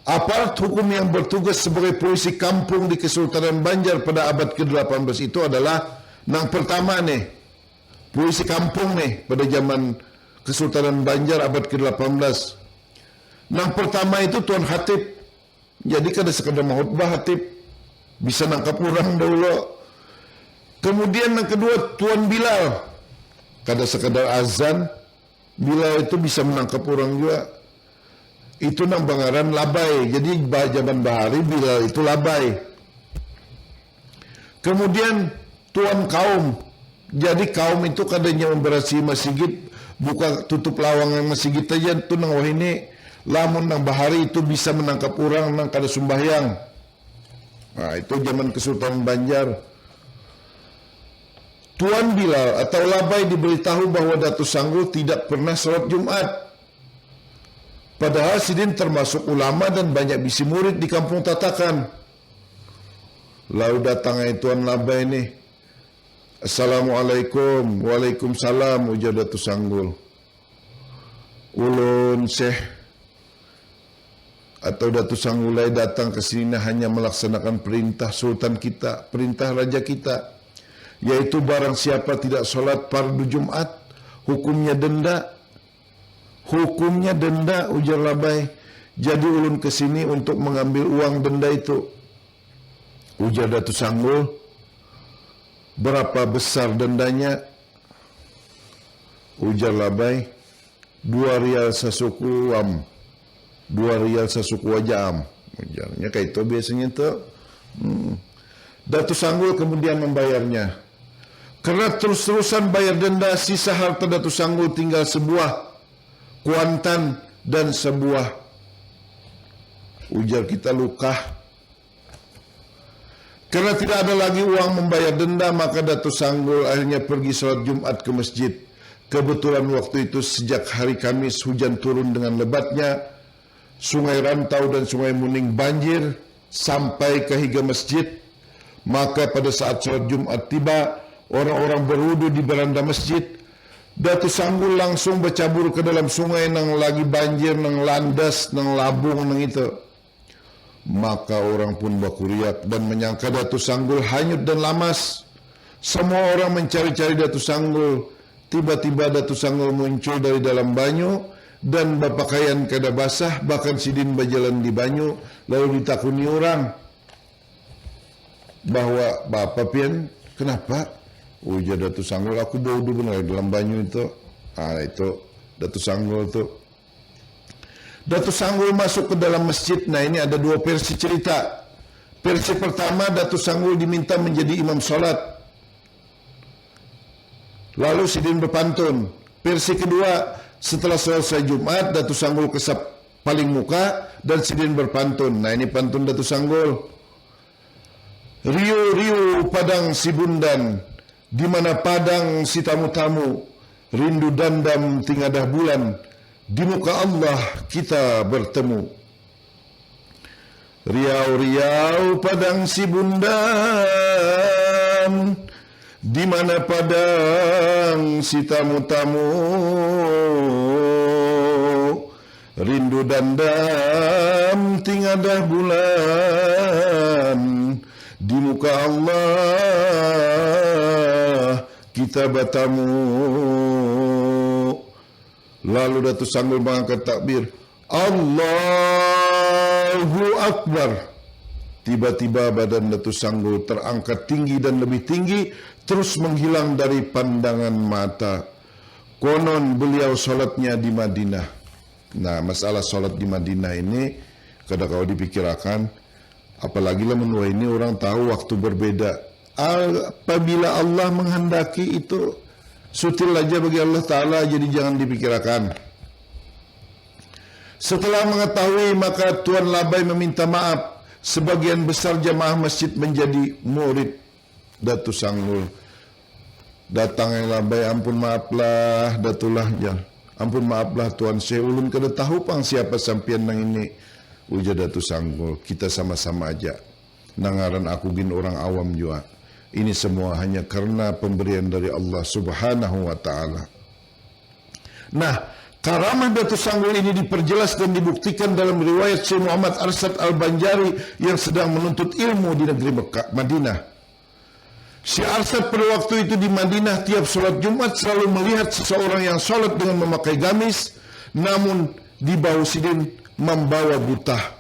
Aparat hukum yang bertugas sebagai polisi kampung di Kesultanan Banjar pada abad kedelapan belas itu adalah, nang pertama nih, polisi kampung nih pada zaman Kesultanan Banjar abad kedelapan belas. Nang pertama itu Tuan Khatib. Jadi kada sekadar mahutbah Khatib, bisa nangkap urang dahulu. Kemudian nang kedua Tuan Bilal, kada sekadar azan, Bilal itu bisa menangkap urang jua. Itu nang bangaran labai. Jadi ba-, zaman bahari Bilal itu labai. Kemudian Tuan Kaum. Jadi kaum itu kada hanya memberasihi masigit, buka tutup lawang yang masigit aja tu nang wahini. Lamun nang bahari itu bisa menangkap urang nang kada sumbahyang. Nah, itu zaman Kesultanan Banjar. Tuan Bilal atau Labai diberitahu bahwa Datu Sanggul tidak pernah salat Jumat. Padahal sidin termasuk ulama dan banyak bisi murid di Kampung Tatakan. Lalu datang ai Tuan Labai nih. "Assalamualaikum." "Waalaikumsalam," ujar Datu Sanggul. "Ulun Syekh atau Datu Sanggul ai datang ke sini hanya melaksanakan perintah sultan kita, perintah raja kita, yaitu barang siapa tidak salat fardu Jumat, hukumnya denda." "Hukumnya denda," ujar Labai. "Jadi ulun ke sini untuk mengambil uang denda itu." Ujar Datu Sanggul, "Berapa besar dendanya?" Ujar Labai, "Dua rial sasuku am. Dua rial sasuku aja am." Ujarnya kayak itu biasanya tuh. Hmm. Datu Sanggul kemudian membayarnya. Karena terus-terusan bayar denda, sisa harta Datu Sanggul tinggal sebuah kuantan dan sebuah, ujar kita, lukah. Karena tidak ada lagi uang membayar denda, maka Datu Sanggul akhirnya pergi sholat Jumat ke masjid. Kebetulan waktu itu sejak hari Kamis hujan turun dengan lebatnya, Sungai Rantau dan Sungai Muning banjir sampai ke higa masjid. Maka pada saat sholat Jumat tiba, orang-orang berwudu di beranda masjid. Datu Sanggul langsung bercabur ke dalam sungai nang lagi banjir, nang landas, nang labung, nang itu. Maka orang pun bakuriak dan menyangka Datu Sanggul hanyut dan lamas. Semua orang mencari-cari Datu Sanggul. Tiba-tiba Datu Sanggul muncul dari dalam banyu dan bapakaian kada basah, bahkan sidin bajalan di banyu, lalu ditakuni orang bahwa, "Bapa pian, kenapa?" Ujar Datu Sanggul, "Aku baudu benar dalam banyu itu." Ah, itu Datu Sanggul tu. Datu Sanggul masuk ke dalam masjid. Nah, ini ada dua versi cerita. Versi pertama, Datu Sanggul diminta menjadi imam sholat. Lalu sidin berpantun. Versi kedua, setelah selesai Jumat, Datu Sanggul kesap paling muka dan sidin berpantun. Nah, ini pantun Datu Sanggul. Riu-riu padang si bundan, di mana padang si tamu-tamu, rindu dandam tingadah bulan, di muka Allah kita bertemu. Riau-riau padang si bundan, di mana padang si tamu-tamu, rindu dandam tingadah bulan, di muka Allah kita batamu. Lalu Datu Sanggul mengangkat takbir, "Allahu Akbar." Tiba-tiba badan Datu Sanggul terangkat tinggi dan lebih tinggi, terus menghilang dari pandangan mata. Konon beliau sholatnya di Madinah. Nah, masalah sholat di Madinah ini kada kawa dipikirakan. Apalagi lah menua ini orang tahu waktu berbeda. Apabila Allah menghendaki itu sutil aja bagi Allah Ta'ala, jadi jangan dipikirakan. Setelah mengetahui, maka Tuan Labai meminta maaf. Sebagian besar jamaah masjid menjadi murid Datu Sanggul. Datang yang labai, "Ampun maaf lah, Datulah," jar. "Ampun maaf lah, Tuan Syekh, ulun kada tahu pang siapa sampian nang ini," ujar Datu Sanggul. "Kita sama-sama aja. Nang ngaran aku gin orang awam jua. Ini semua hanya karena pemberian dari Allah Subhanahu wa Ta'ala." Nah, karamah Datu Sanggul ini diperjelas dan dibuktikan dalam riwayat Syekh Muhammad Arsad Al-Banjari yang sedang menuntut ilmu di negeri Mekah, Madinah. Syekh Arsad pada waktu itu di Madinah, tiap sholat Jumat selalu melihat seseorang yang sholat dengan memakai gamis, namun di bahu sidin membawa butah.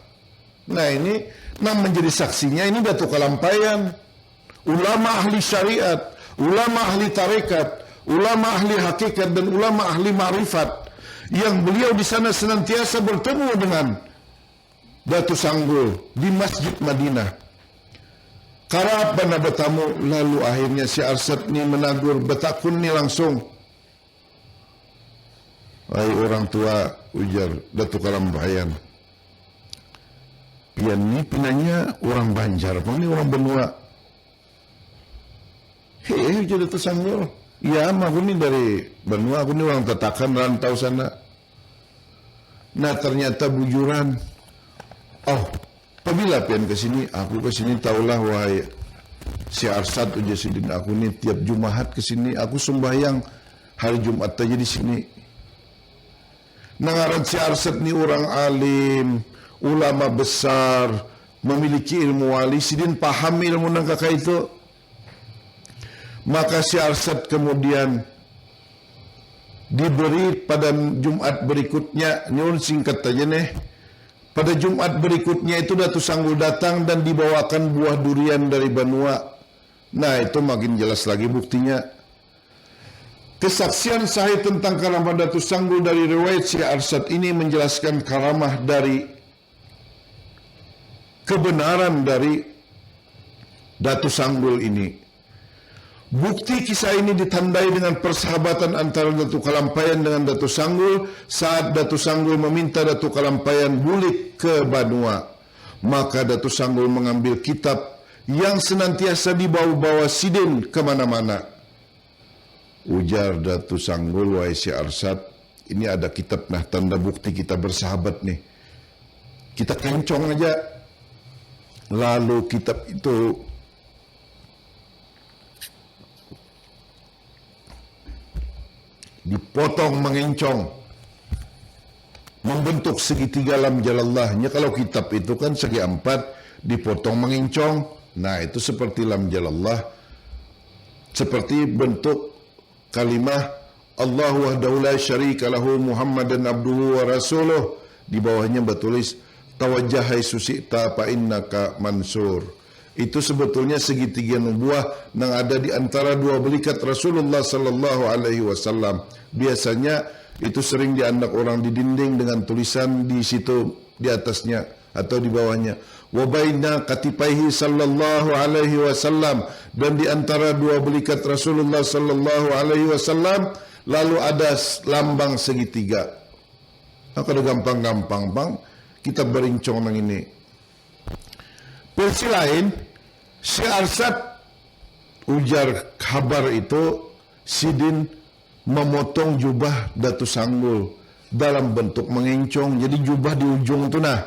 Nah, ini nang menjadi saksinya ini Datu Kalampayan, ulama ahli syariat, ulama ahli tarekat, ulama ahli hakikat, dan ulama ahli ma'rifat, yang beliau di sana senantiasa bertemu dengan Datu Sanggul di Masjid Madinah. Karap banar batamu, lalu akhirnya Syekh Arsad ni menagur, batakun ni langsung, "Ai orang tua," ujar Datu Kalampayan, "pian ni pinanya orang Banjar pang ni orang banua?" "He," ujar Datu Sanggul, "iya am, aku ni dari banua, aku ni orang Tatakan, rantau sana." "Nah, ternyata bujuran." "Oh, pabila pian ke sini?" "Aku ke sini, tahulah, wahai Syekh Arsad," ujar sidin, "aku ni tiap Jumahat ke sini, aku sumbahyang hari Jumat aja di sini." Nang ngaran Syekh Arsad ni urang alim, ulama besar, memiliki ilmu wali, sidin paham ilmu nang kaka itu. Maka Syekh Arsad kemudian diberi pada Jumat berikutnya, nyun singkat aja neh. Pada Jumat berikutnya itu Datu Sanggul datang dan dibawakan buah durian dari banua. Nah, itu makin jelas lagi buktinya. Kesaksian sahih tentang karamah Datu Sanggul dari riwayat Syekh Arsad ini menjelaskan karamah dari kebenaran dari Datu Sanggul ini. Bukti kisah ini ditandai dengan persahabatan antara Datu Kalampayan dengan Datu Sanggul saat Datu Sanggul meminta Datu Kalampayan bulik ke banua. Maka Datu Sanggul mengambil kitab yang senantiasa dibawa-bawa sidin ke mana-mana. Ujar Datu Sanggul, "Wahai si Arsad, ini ada kitab, nah, tanda bukti kita bersahabat nih. Kita kencong aja." Lalu kitab itu dipotong mengencong, membentuk segitiga lam jalallah. Nya kalau kitab itu kan segi ampat, dipotong mengencong. Nah, itu seperti lam jalallah, seperti bentuk kalimah Allahu wahdahu la syarika lahu Muhammadan abduhu wa rasuluh. Di bawahnya batulis, "Tawajjah haitsu syi'ta fa innaka mansur." Itu sebetulnya segitiga nubuah nang ada di antara dua belikat Rasulullah sallallahu alaihi wasallam. Biasanya itu sering diandak orang di dinding dengan tulisan di situ, di atasnya atau di bawahnya. "Wa baina katipaihi sallallahu alaihi wasallam," dan di antara dua belikat Rasulullah sallallahu alaihi wasallam, lalu ada s-, lambang segitiga. Nah, kada gampang-gampang pang kita barincong nang ini. Versi lain, si Arsad, ujar kabar itu, sidin memotong jubah Datu Sanggul dalam bentuk mengencong. Jadi jubah di ujung tu nah,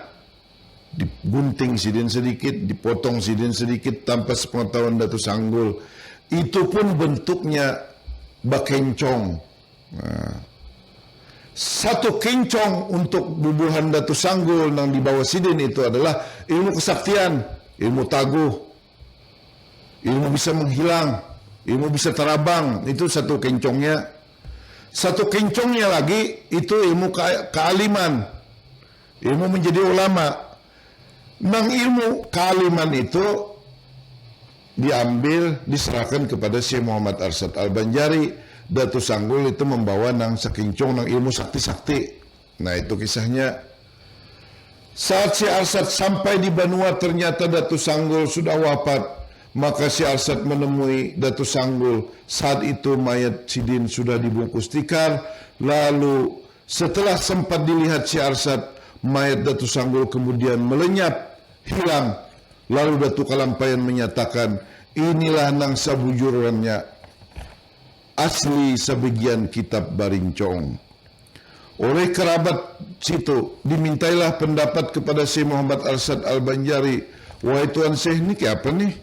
digunting sidin sedikit, dipotong sidin sedikit tanpa sepengetahuan Datu Sanggul. Itu pun bentuknya bakencong. Nah, satu kencong untuk bubuhan Datu Sanggul nang dibawa sidin itu adalah ilmu kesaktian, ilmu taguh, ilmu bisa menghilang, ilmu bisa tarabang, itu satu kencongnya. Satu kencongnya lagi itu ilmu ka-, kealiman, ilmu menjadi ulama. Nang ilmu kealiman itu diambil, diserahkan kepada Syekh Muhammad Arsad Al-Banjari. Datu Sanggul itu membawa nang sakincong nang ilmu sakti-sakti. Nah, itu kisahnya. Saat si Arsad sampai di banua, ternyata Datu Sanggul sudah wafat. Maka si Arsad menemui Datu Sanggul. Saat itu mayat sidin sudah dibungkus tikar. Lalu setelah sempat dilihat si Arsad, mayat Datu Sanggul kemudian melenyap, hilang. Lalu Datu Kalampayan menyatakan, "Inilah nang sabujurannya, asli sabagian kitab barincong." Oleh kerabat situ, dimintailah pendapat kepada Syekh Muhammad Arsad Al-Banjari, "Wahai Tuan Syekh, ni kaya apa nih?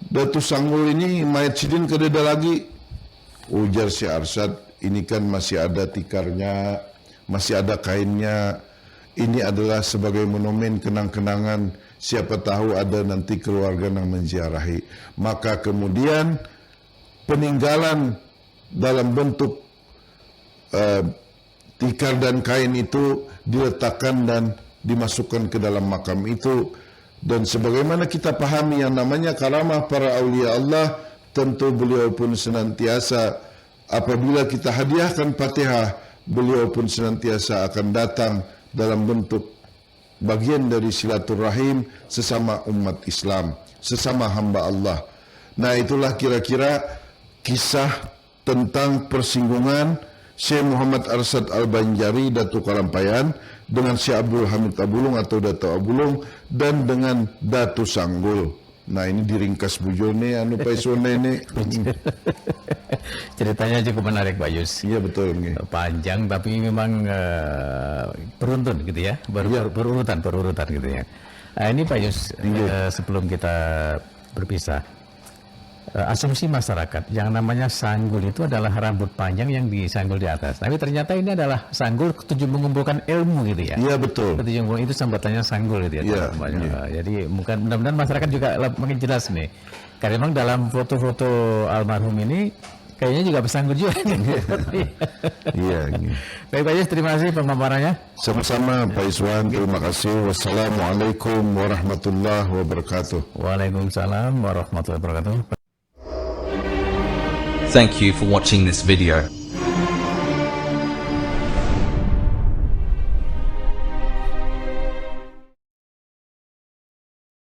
Datu Sanggul ini mayat sidin kadada lagi." Ujar si Arsad, "Ini kan masih ada tikarnya, masih ada kainnya. Ini adalah sebagai monumen kenang-kenangan. Siapa tahu ada nanti keluarga nang menziarahi." Maka kemudian peninggalan dalam bentuk, eh, tikar dan kain itu diletakkan dan dimasukkan ke dalam makam itu. Dan sebagaimana kita pahami, yang namanya karamah para aulia Allah, tentu beliau pun senantiasa, apabila kita hadiahkan Fatihah, beliau pun senantiasa akan datang dalam bentuk bagian dari silaturahim sesama umat Islam, sesama hamba Allah. Nah, itulah kira-kira kisah tentang persinggungan Syekh Muhammad Arsad Al-Banjari, Datu Kalampayan, dengan Syekh Abdul Hamid Abulung atau Datu Abulung, dan dengan Datu Sanggul. Nah, ini diringkas bujur nih, anu, Pak Iswanda ini. Ceritanya cukup menarik, Pak Yus. Iya, betul, nggih. Panjang, tapi memang, eh, beruntun gitu ya, ber-, Iya. ber-, berurutan, berurutan gitu ya. Nah, ini Pak Yus, Nggih. eh, sebelum kita berpisah, eh, asumsi masyarakat, yang namanya sanggul itu adalah rambut panjang yang disanggul di atas. Tapi ternyata ini adalah sanggul ketujuh mengumpulkan ilmu gitu ya. Iya, betul. Ketujuh mengumpulkan, itu sambatannya sanggul gitu ya, Iya, teman-teman. iya. Eh, jadi bukan, mudah-mudahan masyarakat juga leb-, makin jelas nih. Karena memang dalam foto-foto almarhum ini kayaknya juga bersanggul juga. Iya, iya. Baik, Pak Yus, terima kasih pemaparannya. Sama-sama, Pak Iswan. Terima kasih. Wassalamualaikum warahmatullahi wabarakatuh. Waalaikumsalam warahmatullahi wabarakatuh. Thank you for watching this video.